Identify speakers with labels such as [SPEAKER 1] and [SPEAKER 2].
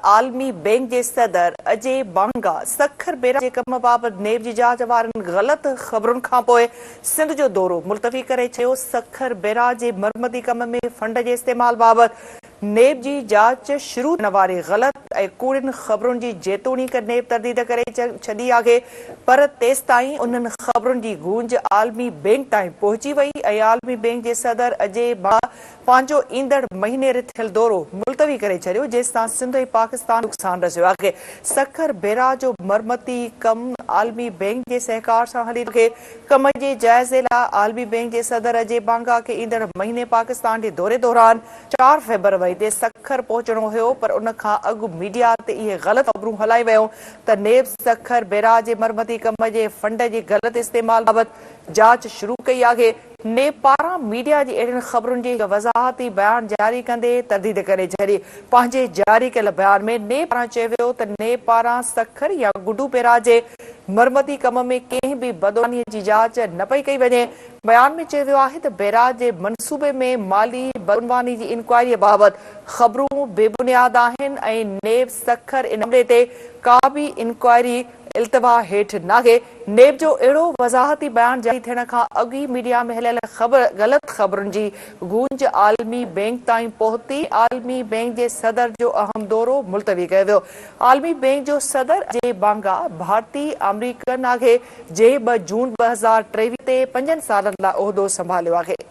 [SPEAKER 1] عالمي بئنڪ جي صدر اجي بانگا سکر بيراج جي ڪم بابت نيب جي جاچ وارين غلط خبرن کانپوء سنڌ جو دورو ملتوي ڪري ڇڏيو. سکر بيراج جي مرمتي ڪم ۾ فنڊ جي استعمال بابت نيب جي جاچ شروع ٿيڻ واري غلط ۽ ڪوڙين خبرن جي جيتوڻيڪ نيب ترديد ڪري ڇڏي آهي پر تيستائين انهن خبرن جي گونج عالمي بئنڪ تائين پهچي وئي ۽ عالمي بئنڪ جي صدر اجي بانگا پنهنجو ايندڙ مهيني رٿيل دورو ملتوي ڪري ڇڏيو، جنهن سان سنڌ ۽ پاڪستان کي نقصان رسيو آهي. سکر بئراج جو مرمتي ڪم عالمي بئنڪ جي سهڪار سان هلي رهيو آهي. ڪم جي جائزي لاء عالمي بئنڪ جي صدر اجي بانگا کي ايندڙ مهيني پاڪستان جي دوري دوران چار فيبروري تي سکر پهچڻو هيو پر ان کان اڳ ميڊيا تي اهي غلط خبرون هلايون ويون ته نيب سکر بئراج جي مرمتي ڪم جي فنڊ جي غلط استعمال بابت جاچ شروع ڪئي آهي. نيب پاران ميڊيا جي اهڙين خبرن جي هڪ وضاحتي بيان جاري ڪندي ترديد ڪري ڇڏي. پنهنجي جاري ڪيل بيان ۾ نيب پاران چيو ويو ته نيب پاران سکر يا گڊو بئراج جي مرمتي ڪم ۾ ڪنهن به بدعنواني جي جاچ نه پئي ڪئي وڃي. بيان ۾ چيو ويو آهي ته بئراج جي منصوبي ۾ مالي بدعنواني جي انڪوائري بابت خبرون بي بنياد آهن ۽ نيب سکر ان معاملي تي ڪا به انڪوائري التوا هيٺ ناهي. نيب جو اهڙو وضاحتي بيان جاري ٿيڻ کان اڳ ئي ميڊيا ۾ هليل غلط خبرن جي گونج عالمي بئنڪ تائين پهتي، عالمي بئنڪ جي صدر جو اهم دورو ملتوي ڪيو ويو. عالمي بئنڪ جو صدر اجي بانگا ڀارتي آمريڪن آهي، جنهن ٻه جون 2023 تي پنجن سالن لاء عهدو سنڀاليو آهي.